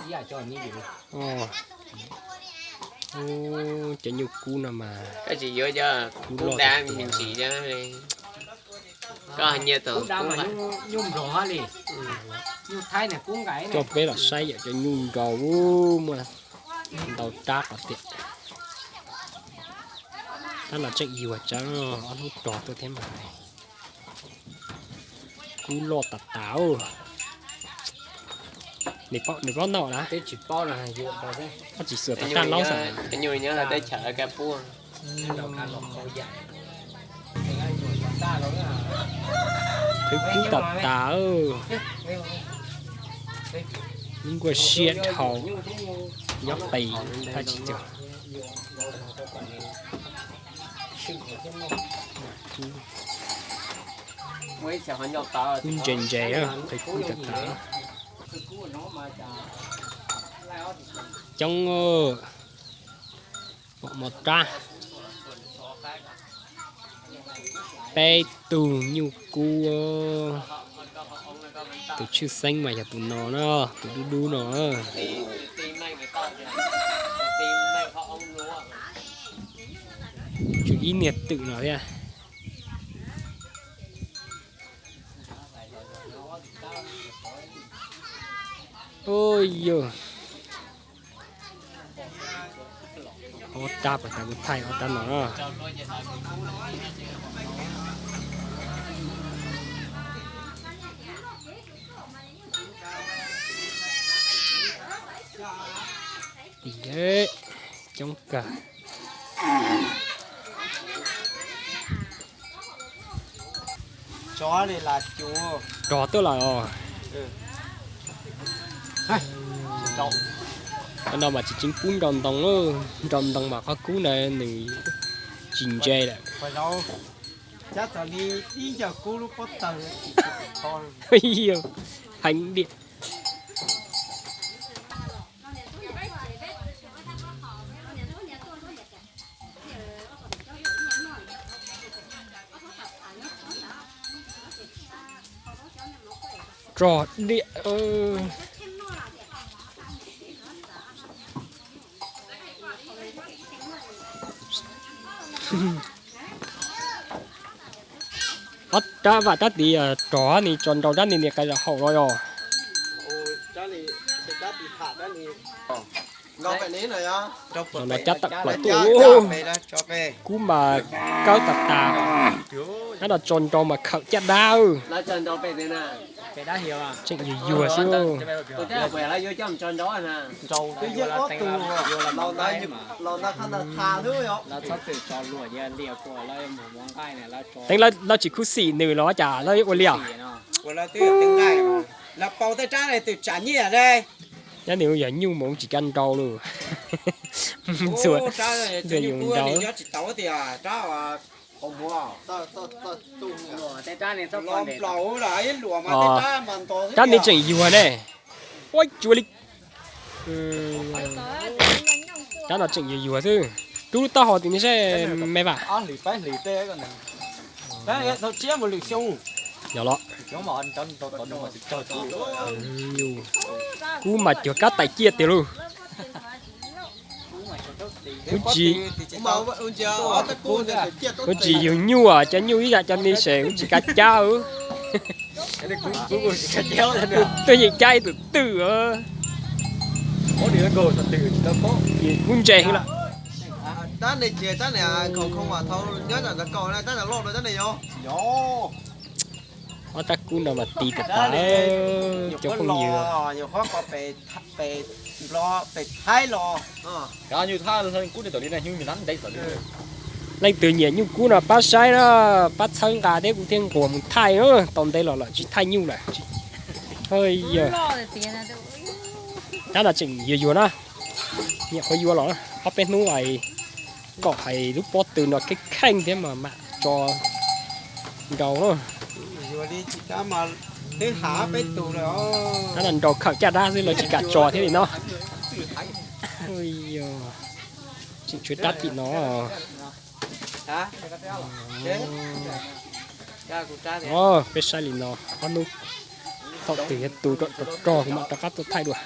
Cov nyuj kub no mas kub loj tiag tiag. Coj peb los saib yam cov nyuj nraus muaj ntau rab qhov tiag. Tab no tseem yuag tsawv, ob hnub rog tuaj thiab mas. Kub loj tas tas. Nws paub noj na. Koj tsis xuas tau raj laub xwb. Qhwv kub tas tas. Nkuaj siab dhau. Nyob qis thaj tsis cuag. Kub ntse ntse, qhwv kub tas tas. Coob, pom mos rab. Peb tug nyuj kub. Tus tshwj xeeb mas yog tus no na, tus dub dub no. Tshuav ib niag twm no thiab. Ua yog ob rab pas tas kuv thaij ob rab no na. Coob kawg. Rog tuaj lawm os. Qhov no mas tsis tseem pub nrau ntoo, nrau ntoo mas qhov kub ntawd nws tsis ntse lawm. Heev tiag. Rog diam. Ob rab vam rab tid rog ni tso nrau rab ni nias qais zaum haum los yog. Los cab tawm plaws tuaj. Kub mas kawg tas tas. Rab no tso nrau mas khawm caj dab. Tseem yuag yuag xwb. Teeb lawv tsis khuv xim nws los cas lawv ua li os. Nyob nws yog nyuj mas ua tsis kav nrau lawm. Ntxuag, ntxuag yuav nrau. Rab ni tseem yuag ne. Ua tsuav li. Rab no tseem yuag yuag xwb. Rub lub taub hau tim no seb me vam. Yog los. Kub mas cuag kab tais ciaj tiag lauj. Kuv tsis yug nyuj, cov nyuj ib yam cov ni ces kuv tsis kav cab. Tuaj yeej cab ib tug twm. Kub ntse heev lawm. Ob rab kub no mas ti tas tas, cov phooj ywg. Leej twg nyiam nyuj kub no pab saib na, pab txhawb nqa thiab kuv thiaj nquag mus thaij na, tau ntev los lawm tsis thaij nyuj lawm. Yog, rab no tseem yuag yuag na, nyiam qhuav yuav los ob peb hnub es kom hais lub pob tw no kheej kheej thiab mas mam tso nrau na. Rab no nrau khawm caj dab xwb lawv tsis kam tso thiab li no. Tseem tshuav rab tim no. Peb saib li no, ob hnub thaum twg yog tus rog rog kuv mam rov qab tuaj thaij dua.